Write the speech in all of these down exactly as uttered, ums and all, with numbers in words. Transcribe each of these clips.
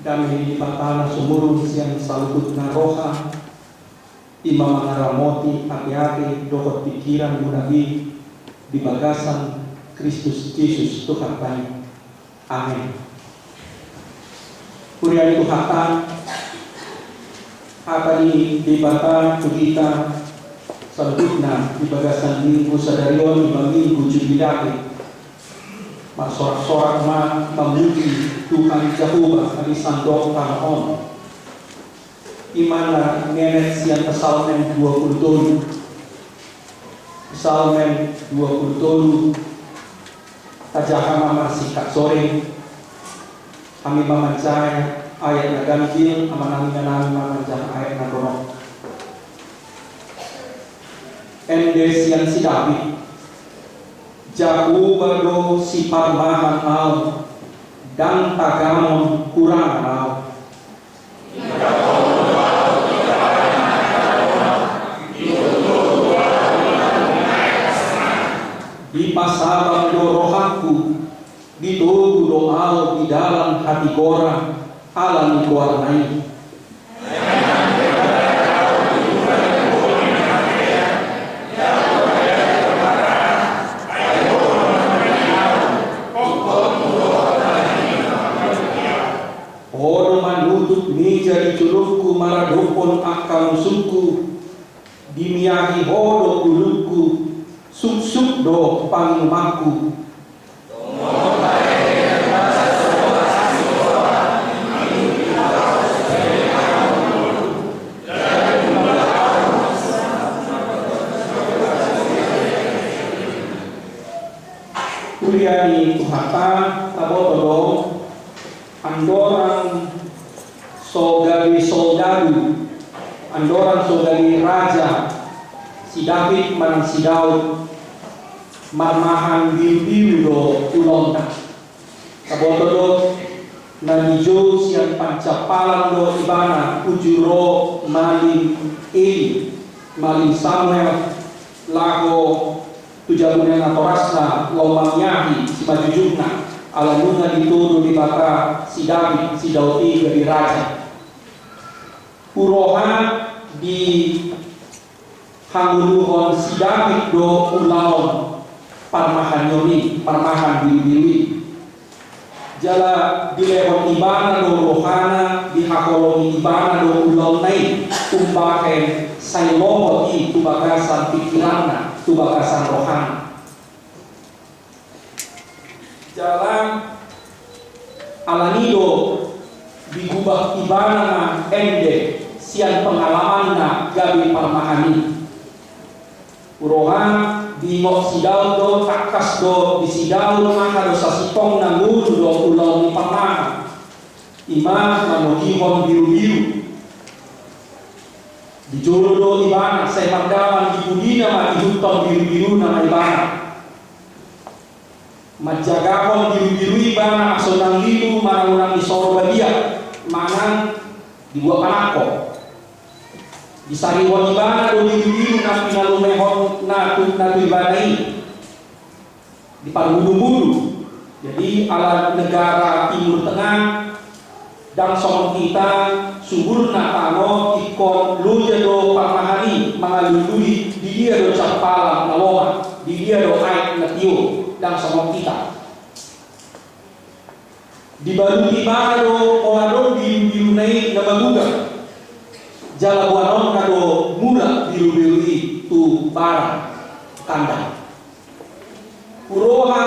Dame ni Debata na sumurung sian saluhutna roha, i ma mangaramoti ateate dohot pingkiranmuna i di bagasan Kristus Jesus Tuhanta i. Amen. Huria ni Tuhanta, hata ni Debata tu hita saluhutna di bagasan minggu sadari on, di minggu Jubilate. Marsorak-sorak ma mamuji Tuhan Jahowa di sandok tano on. I ma na ninenet sian Psalmen dua pulu tolu. Psalmen dua pulu tolu. Tajaha ma marsingkat soring. Hami ma manjaha ayat na ganjil, amang nami, inang nami ma manjaha ayat na gondang. Ende sian si David. Jahowa do siparmahan ahu, ndang tagamon hurangan ahu. Dipasabam do rohangku, ditogu do ahu di dalan hatigoran ala ni goarna i. Ho do manutup meja di jolongku maradophon angka musungku, dimiahi ho do ulungku, suksuk do panginumanku. Huria ni Tuhanta, taboto do andorang so gabe soldadu, andorang so gabe raja, si David manang si Daud, marmahan birubiru do ulaonna. Taboto do na dijou sian pancampalan do ibana uju ro malim Eli, malim Samuel, laho tu jabu ni natorasna laho mamiahi simanjujungna, ala nunga ditodo Debata si David, si Daud i gabe raja. Huroha di hangoluhon si David do ulaon parmahanion i, parmahan birubiru i. Jala dilehon ibana do rohana, dihaholongi ibana do ulaonna i, umbahen sai lohot i tu bagasan pingkiranna, tu bagasan rohana. Jala alani do digubah ibana ma ende sian pengalamanna gabe parmahan i. Huroha diingot si Daud do, tangkas do di si Daud aha do sasintongna ngolu do ulaon ni parmahan. I ma manogihon birubiru. Di jolo do ibana, sai mardalan di pudina ma ihuthon birubiruna ma ibana. Manjagahon birubiru i ibana asa unang lilu manang unang disoro badia manang dibuat panangko. Disarihon ibana do birubiru na pinalumehonna tu, na tu ibana i di parmudumudu. Jadi ala negara Timur Tengah, ndang songon hita, suburna tano ingkon loja do parmahan i mangalului di dia do campalan na lomak, di dia do aek na tio, ndang songon hita. Dibaluti ibana do ola do birubiru na i na mabuga. Jala boanonna do mura birubiru i tu bara kandang. Huroha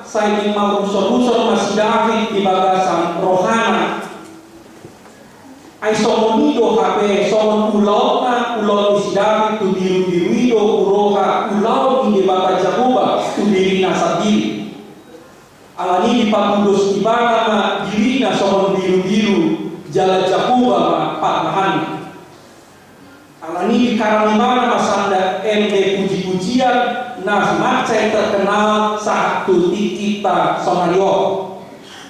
sai marusor-rusor ma si David di bagasan rohana. Ai songon i do hape songon ulaonna, ulaon ni si David tu birubiru i do huroha ulaon ni Debata Jahowa tu dirina sandiri. Alani i dipapudos ibana ma dirina songon birubiru, jala Jahowa ma parmahanna. Alani i dikarang ibana ma sanda ende pujipujian na mansai terkenal sahat tu tingkinta saonari on.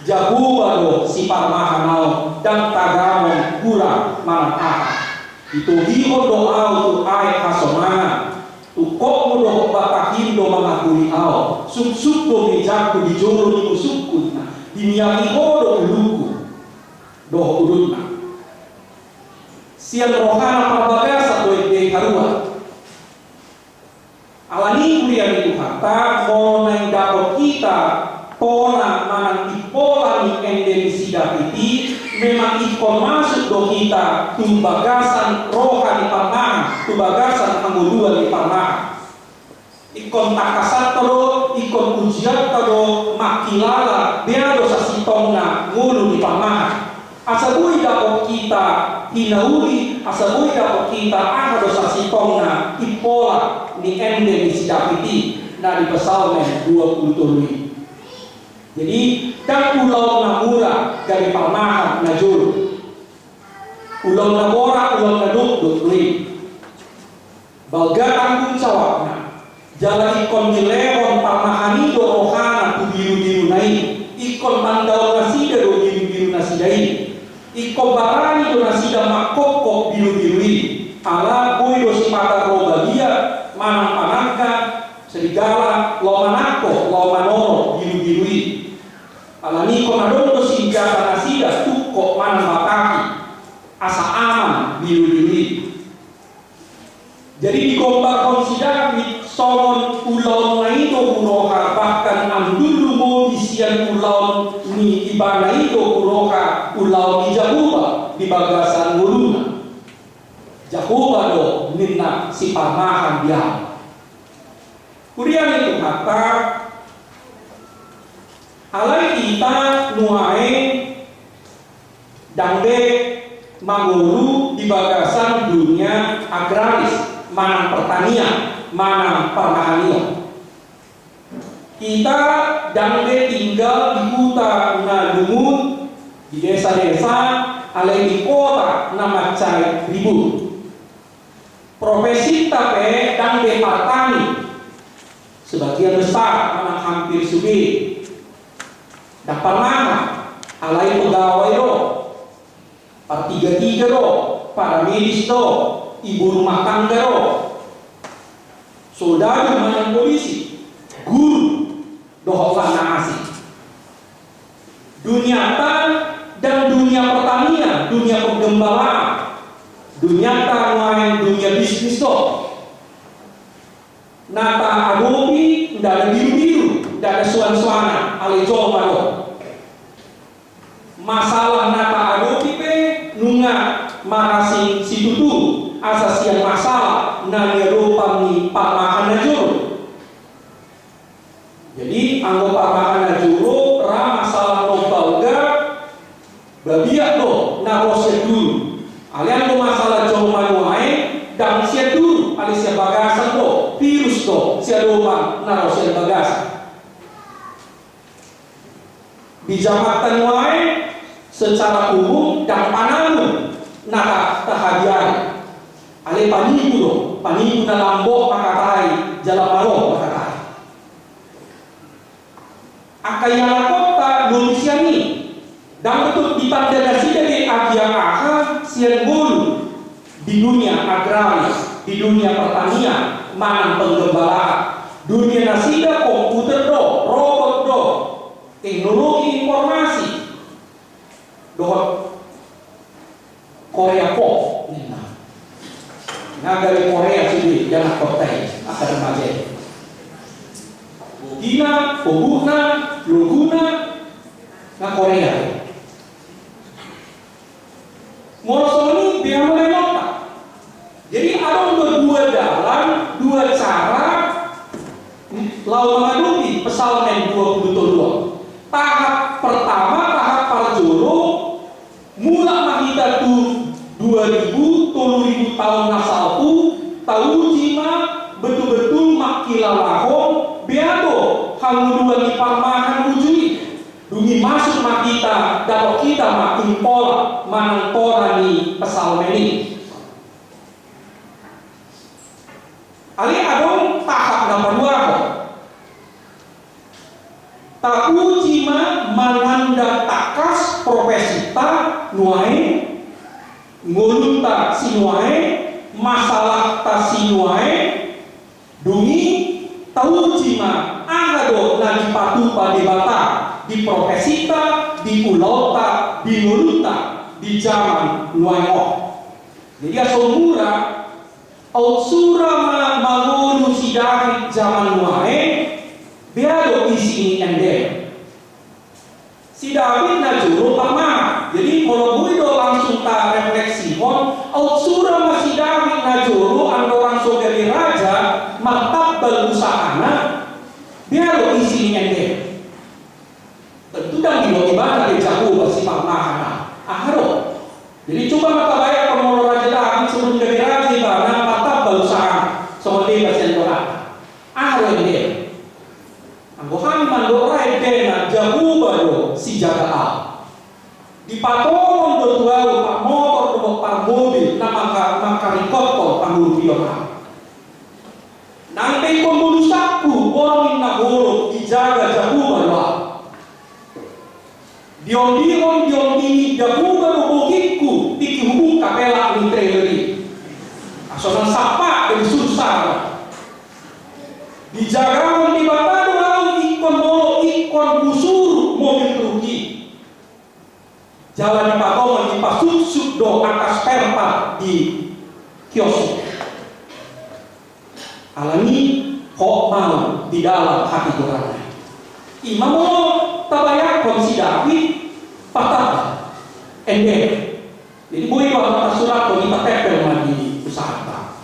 Jahowa do siparmahan ahu, ndang tagamon hura manang aha. Ditogihon do ahu tu aek hasonangan. Tungkotmu dohot batahim do mangapuli ahu. Suksuk do mejangku di jolo ni musungku, dimiahi ho do ulungku. dohot udutna. Sian rohana parbagasan do ende i haruar. Alani i, huria ni Tuhanta, molo naeng dapot hita tona manang impola ni ende ni si David i, memang ingkon masuk do hita tu bagasan roha ni parmahan, tu bagasan hangoluan ni parmahan. Ingkon tangkasanta do, ingkon ujianta do mangkilala bea do sasintongna ngolu ni parmahan. Asa boi dapot hita hinauli, asa boi dapot hita aha do sasintongna impola ni ende ni si David i, na di Psalmen dua pulu tolu i. Jadi, ndang ulaon na mura gabe parmahan na jolo. Ulaon na borat, ulaon na dokdok do i. Balga tanggung jawabna. Jala ingkon dilehon parmahan i do rohana tu birubiruna i. Ingkon mandaol nasida do birubiru nasida i. Ingkon barani do nasida mangkophop birubiru i. Ala boi do sipata ro bagia manang panangga, serigala, laho manangkok, laho manorop birubiru i. Alani ingkon adong do sinjata nasida, tungkot manang batahi, asa aman birubiru i. Jadi digombarhon si David songon ulaonna i do huroha, bahkan andul lumobi sian ulaon ni ibana i do huroha ulaon ni Jahowa di bagasan ngoluna. Jahowa do ninna siparmahan di au. Huria ni Tuhanta, alai hita nuaeng ndang be mangolu di bagasan dunia agraris, manang pertanian, manang parmahanion. Hita ndang be tinggal di huta na lungun, di desa-desa, alai di kota na mansai ribut. Profesinta pe ndang be partani, sebagian besar manang hampir sude. Ndang parmahan, alai pegawai do, partiga-tiga do, paramedis do, ibu rumah tangga do, soldadu manang polisi, guru, dohot na asing. Dunianta ndang dunia pertanian, dunia penggembalaan. Dunianta nuaeng dunia bisnis do. Na taadopi ndada birubiru, ndada suansuanan, alai jolma do. Masalah na taadopi pe nunga marasing situtu, asa sian masalah na niadopan ni parmahan na jolo. Jadi, anggo parmahan na jolo ra masalah na balga, babiat do na ro sian duru. Alai anggo masalah jolma nuaeng, ndang sian duru, alai sian bagasan do, virus do siadopan na ro sian bagasan. Di jamanta nuaeng secara umum ndang panangun na ta-, tahabiari. Alai panipu do, panipu na lambok mangkatai jala malo mangkatai. Angka ianakhonta lobi sian i, ndang betul ditanda nasida be agia aha sian ngolu di dunia agraris, di dunia pertanian, manang penggembalaan. Dunia nasida komputer do, robot do, teknologi informasi. Dohot Korea Pop ninna. Nga gari Korea sude, jangan kotai, akan remaja. Bogina, boguna, loguna, nga Korea. Molo songon i, bea ma baenonta. Jadi, adong do dua dalan, dua cara laho mangadopi Psalmen dua pulu tolu. Tahap pertama, tahap parjolo, mulak ma hita tu dua ribu, tolu ribu taon na salpu, tauji ma betul-betul mangkilalahon bea do hangoluan ni parmahan uju i. Dung i masuk ma hita, dapot hita ma impola manang tona ni Psalmen i. Alai adong tahap na paduahon. Tauji ma mananda tangkas profesinta nuaeng, ngolunta sinuaeng, masalahta sinuaeng, dung i tauji ma aha do na dipatupa Debata di profesinta, di ulaonta, di ngolunta. di jaman nuaeng on. Jadi aso mura, aut sura ma mangolu si David jaman nuaeng, bea do isi ni ende. Si David na jolo parmahan. Jadi molo boi do langsung tarefleksihon, aut sura ma si David na jolo andorang so gabe raja, martambal usahana, bea do isi ni ende. Tentu ndang didok ibana be Jahowa siparmahan. Aha do? Jadi coba ma tabayangkon molo raja David sebelum gabe raja ibana martambal usahana. Songon dia basian dohot. Aha do ende? Anggo hami mandok ra endena Jahowa do sijaga au. Dipatongon do tu au parmotor dohot parmobil na mangka-, mangkaringkothon pangurupion au. Nang pe ingkon bolusangku borngin na holop dijaga Jahowa do au. Diondihon, diondingi Jahowa do bogingku tingki hubungka pelak ni trailer i. Aso nang sapak do disursara. Dijagahon Debata do au ingkon molo ingkon husuru mobil truk i. Jala dipatongon, dipasuksuk do angka spare part di kios. Alani hot mau di dalam hatigoranna. Ima molo tabayangkon si David, patah ende. Jadi boi do hata surat do, ipatempel ma di usahanta.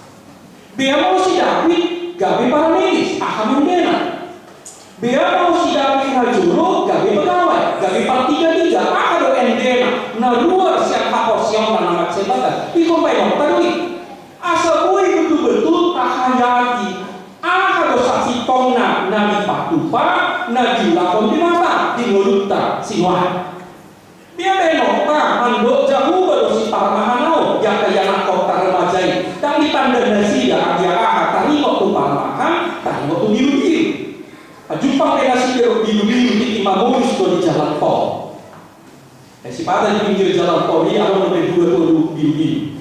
Bea molo si David gabe paramedis, aha ma endena? Bea molo si David na jolo gabe pegawai, gabe partiga-tiga, aha do endena? Na luar sian haporseaonna na mansai bagas. Ingkon baenonta do i. Asa boi betul-betul tahayati aha do sasintongna na dipatupa, na diulahon Debata di ngolunta sinuaeng. Bea baenonta mandok Jahowa do siparmahan au, di angka ianakhonta remaja i. Ndang ditanda nasida, agia aha, taringot tu parmahan, taringot tu birubiru. Pajumpang pe nasida dohot birubiru tingki mamolus do di jalan tol. Eh, sipata di pinggir jalan tol i adong dope dua tolu birubiru.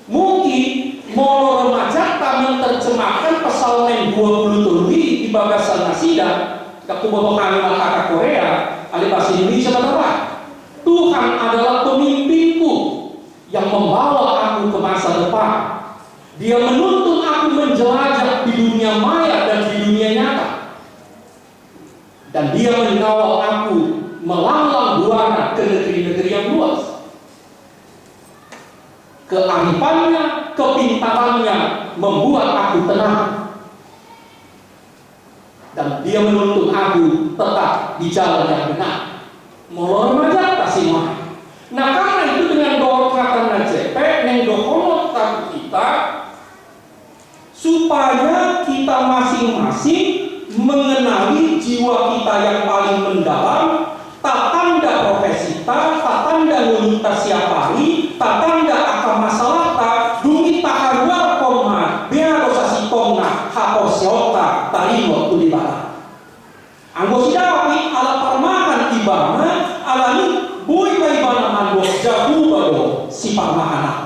Mungkin molo remajanta menerjemahkan Psalmen dua puluh tolu i di bagasan nasida, ndang huboto hami ma hata Korea, alai bahasa Indonesia ma tabaen. Tuhan adalah pemimpinku yang membawa aku ke masa depan. Dia menuntun aku menjelajah di dunia maya dan di dunia nyata. Dan Dia mengawal aku melanglang buana ke negeri-negeri yang luas. Kearifannya, kepintarannya membuat aku tenang. Dan Dia menuntun aku tetap di jalan yang benar. Molo remajanta sinuaeng. Nah, karena itu dengan dohot hata na jepe, naeng dohononta tu hita, supaya kita masing-masing mengenali jiwa kita yang paling mendalam, tatanda profesinta, tatanda ngolunta siapari, tatanda angka masalahta, dung i taharuarhon ma, bea do sasintongna haporseaonta taringot tu Debata. Anggo si David ala parmahan ibana, alani boi ma ibana mandok Jahowa do siparmahan au.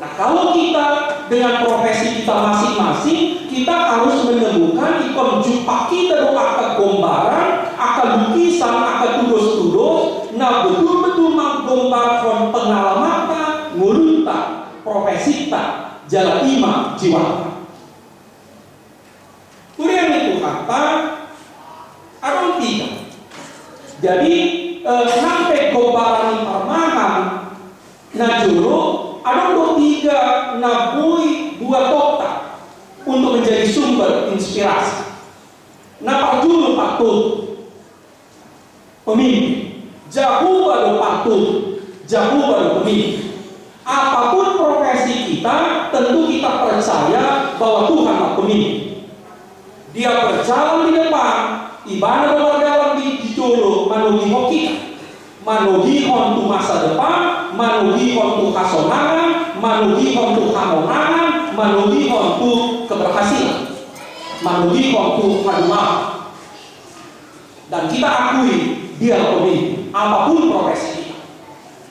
Nah, kalau kita dengan profesi kita masing-masing, kita harus menemukan ingkon jumpang hita do angka gombaran, angka lukisan, angka tudos-tudos, na betul-betul manggombarhon pengalamanta, ngolunta, profesinta, jala ima jiwanta. Huria ni Tuhanta, adong tiga. Jadi, eh, nang pe gombaran ni parmahan na jolo, adong do tiga na boi buatonta untuk menjadi sumber inspirasi. Na parjolo, partogi. Pemimpin. Jahowa do partogi, Jahowa do pemimpin. Apapun profesi kita, tentu kita percaya bahwa Tuhanlah pemimpin. Dia berjalan di depan, Ibana do mardalan di, di jolo, manogihon hita. Manogihon tu masa depan, manogihon tu hasonangan, manogihon tu hamonangan, manogihon tu keberhasilan, manogihon tu hadumaon. Dan kita akui Dia pemimpin, apapun profesi kita.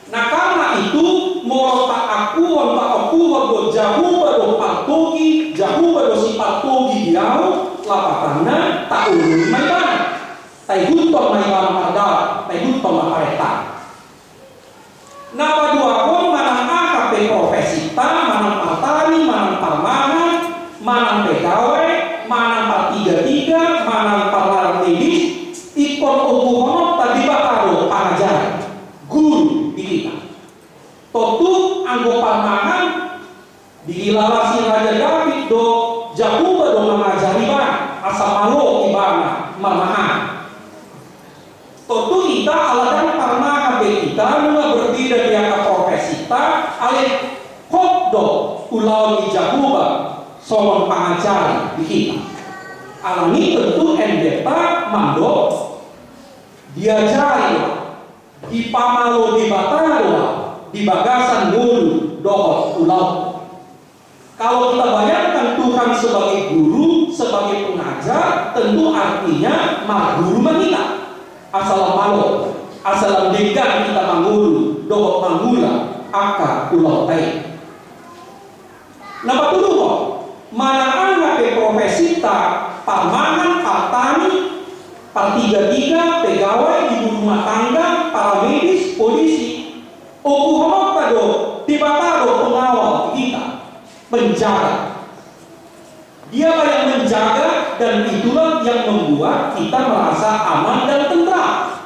Nah, karena itu, molo taakuhon, taokuhon do Jahowa do partogi, Jahowa do sipartogi di au, lapatanna, taoloi ma Ibana. Taihuthon ma Ibana mardalan, taihuthon ma parentana. Na paduahon, manang aha pe profesinta, manang partani, manang parmangan, manang pegawai, manang partigatiga, manang parmedis, ingkon oguhononta Debata do pangajari, guru di hita. Tontu anggo parmangan, dihilala si Raja Daud do, Jahowa do mangajari ibana asa malo ibana marmangan. Tontu hita ala ndang parmangan be hita, nunga berbeda di angka profesinta, alai hot do ulaon ni Jahowa songon pangajari di hita. Alani tontu endenta mandok diajari, dipamalo Debata do di bagasan ngolu dohot ulaon. Kalau kita bayangkan Tuhan sebagai guru, sebagai pengajar, tentu artinya marguru ma hita. Asa lam malo, asa lam denggan hita mangolu dohot mangula angka ulaonta i. Na patoluhon, manang aha pe profesinta, parmangan, partani, partigatiga, pegawai, ibu rumah tangga, paramedis, polisi, oguhononta do Debata do pengawal di hita, penjaga. Dialah yang menjaga dan itulah yang membuat kita merasa aman dan tentram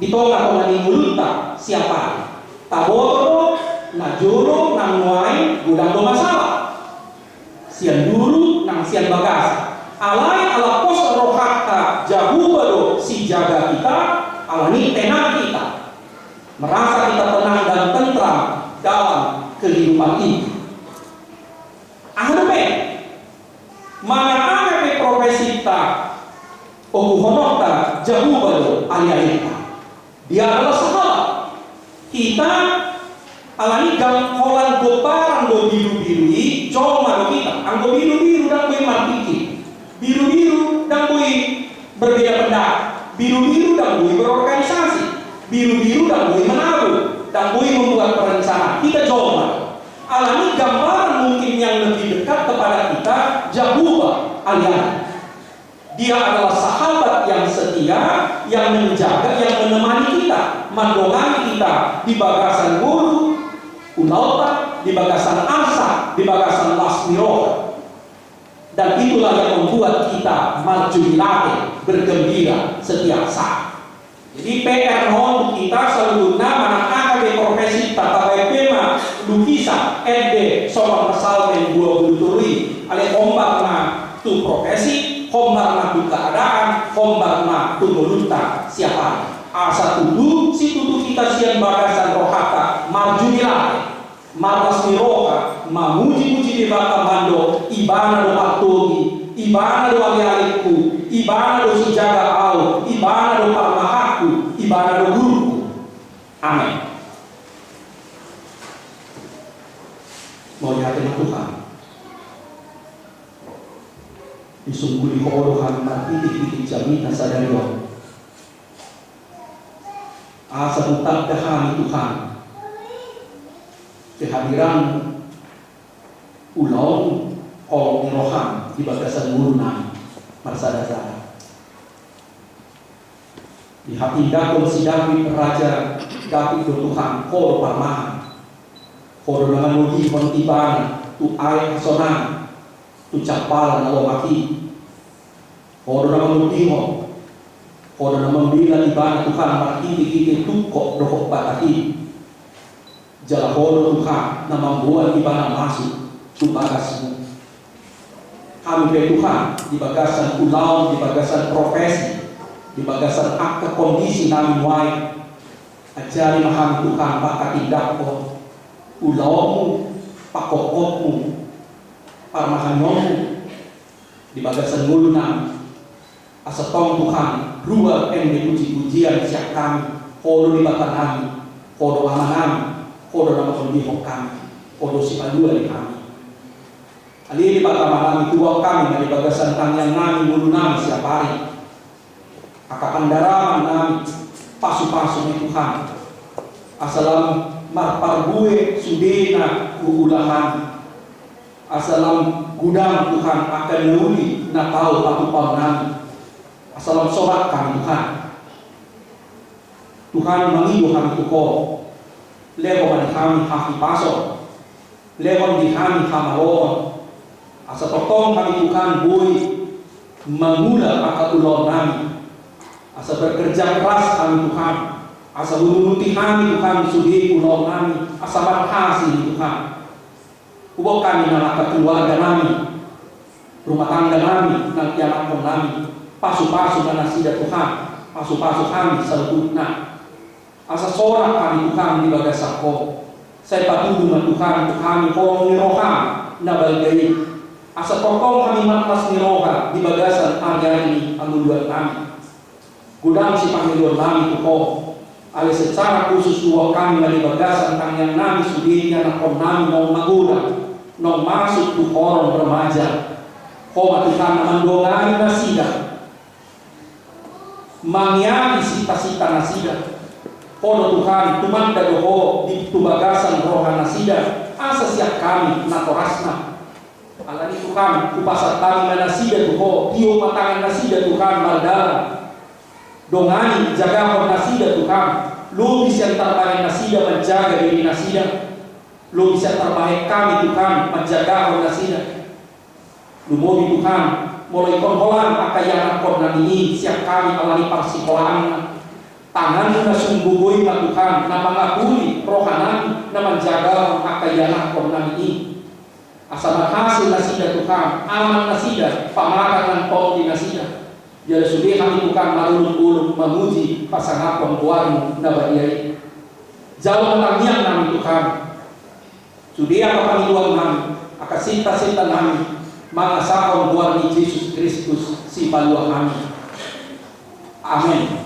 di tonga-tonga ni ngolunta siap ari. Taboto do, na jolo, na nuaeng, godang do masalah. Sian duru nang sian bagasan. Alai ala pos rohanta Jahowa do sijaga hita, alani tenang hita. Merasa hita tenang dan tentram dalam kehidupan ini. Aha dope? Manang aha pe profesinta, oguhononta Jahowa do ale-alenta. Dia adalah sahabat. Hita, alani ndang holan gombaran do birubiru i, jolma do hita. Anggo birubiru ndang boi marpikir. Birubiru ndang boi berbeda pendapat. Birubiru ndang boi berorganisasi. Birubiru ndang boi menabung. Ndang boi membuat perencanaan. Hita jolma. Alani gambaran mungkin yang lebih dekat kepada kita, Jahowa, ale-ale. Dia adalah sahabat yang setia, yang menjaga, yang menemani kita, mandongani hita di bagasan ngolu, ulaonta, di bagasan arsak, di bagasan las ni roha. Dan itulah yang membuat kita marjubilate, bergembira setiap saat. Jadi P R on tu hita saluhutna, manang aha pe profesinta, tabaen pe ma lukisan ende songon Psalmen dua puluh tolu i, alai hombar ma tu profesi, hombar ma tu keadaan, hombar ma tu ngolunta siap ari. Asa tutu, situtu hita sian bagasan rohanta marjubilate, marlas ni roha, mamuji-muji Debata mandok, Ibana do partogi, Ibana do ale-alengku, Ibana do sijaga au, Ibana do parmahanku, Ibana do guruku. Amen. Mauliate ma Tuhan. Disungguli Ho do hami marhite-hite jamita sadari on. Asa hutanda hami Tuhan kehadiran-Mu, ulaon-Mu, holong ni roha-Mu di bagasan ngolunami marsada-sada. Dihatindangkon si Daud, Raja Daud do Tuhan, Ho do parmahan. Ho do na manolihon ibana tu aek hasonangan, tu jampalan na lomak i. Ho do na mangondihon, Ho do na mambela ibana Tuhan marhite-hite tungkot dohot batak i. Jala Ho do Tuhan na mamboan ibana masuk tu bagas-Mu. Hami pe Tuhan, di bagasan ulaon, di bagasan profesi, di bagasan angka kondisi nami nuaeng, ajari ma hami Tuhan manghatindanghon ulaon-Mu, pangkophop-Mu, parmahanionmu di bagasan ngolunami. Asa tong Tuhan, ruar ende puji-pujian sian hami, Ho do Debatanami, Ho do Amanami, Ho do na mangondihon hami, Ho do sipalua ni hami. Ale Debata Amanami, tubuan hami ma di bagasan tangiangnami, ngolunami siap ari. Angka pandaraman nami, pasu-pasu ni Tuhan. Asa lam marparbue sudena huula hami. Asa lam godang Tuhan angka na uli na tau patupaonnami. Asa lam sorat hami Tuhan. Tuhan, mangido hami tu Ho. Lehon ma di hami hahipason, lehon di hami hamaloon, asa tongtong hami Tuhan boi mangula angka ulaon nami, asa bekerja keras hami Tuhan, asa menuruti hami Tuhan sude ulaon nami, asa marhasil Tuhan. Huboan hami nang angka keluarga nami, rumah tangga nami, nang ianakhon nami, pasupasu ma nasida Tuhan, pasupasu hami saluhutna. Asa sorak hami Tuhan di bagasan Ho. Sai patudu ma Tuhan tu hami holong ni roha na balga i. Asa tongtong hami matmas ni roha di bagasan ari-ari ni hangoluan nami. Godang sipangidoan nami tu Ho. Alai secara khusus huboan hami ma di bagasan tangiang nami sude ianakhon nami naung magodang, naung masuk tu horong remaja. Ho ma Tuhan na mandongani nasida, mangiangi sita-sita nasida. Ho do Tuhan, tumanda do Ho di tu bagasan roha nasida, asa sian hami natorasna. Alani Tuhan, hupasahat hami ma nasida tu Ho, tiop ma tangan nasida Tuhan mardalan. Dongani, jagahon nasida Tuhan, lobi sian tarbahen nasida manjaga diri nasida. Lobi sian tarbahen hami Tuhan manjagahon nasida. Lumobi Tuhan, molo ingkon holan angka ianakhon nami i sian hami alani parsikolaan na. Tangan na sumbu boi ma Tuhan, na mangapuli roha nami, na manjagahon angka ianakhon nami i. Asa marhasil nasida Tuhan, aman nasida, pamatang nang tondi nasida. Jala sude hami Tuhan maruluk-uluk mamuji pasangaphon goarmu na badia i. Jalo ma tangiang nami Tuhan. Sude angka pangidoan nami, angka sinta-sinta nami, mangasahon goar ni Jesus Kristus sipalua hami. Amen.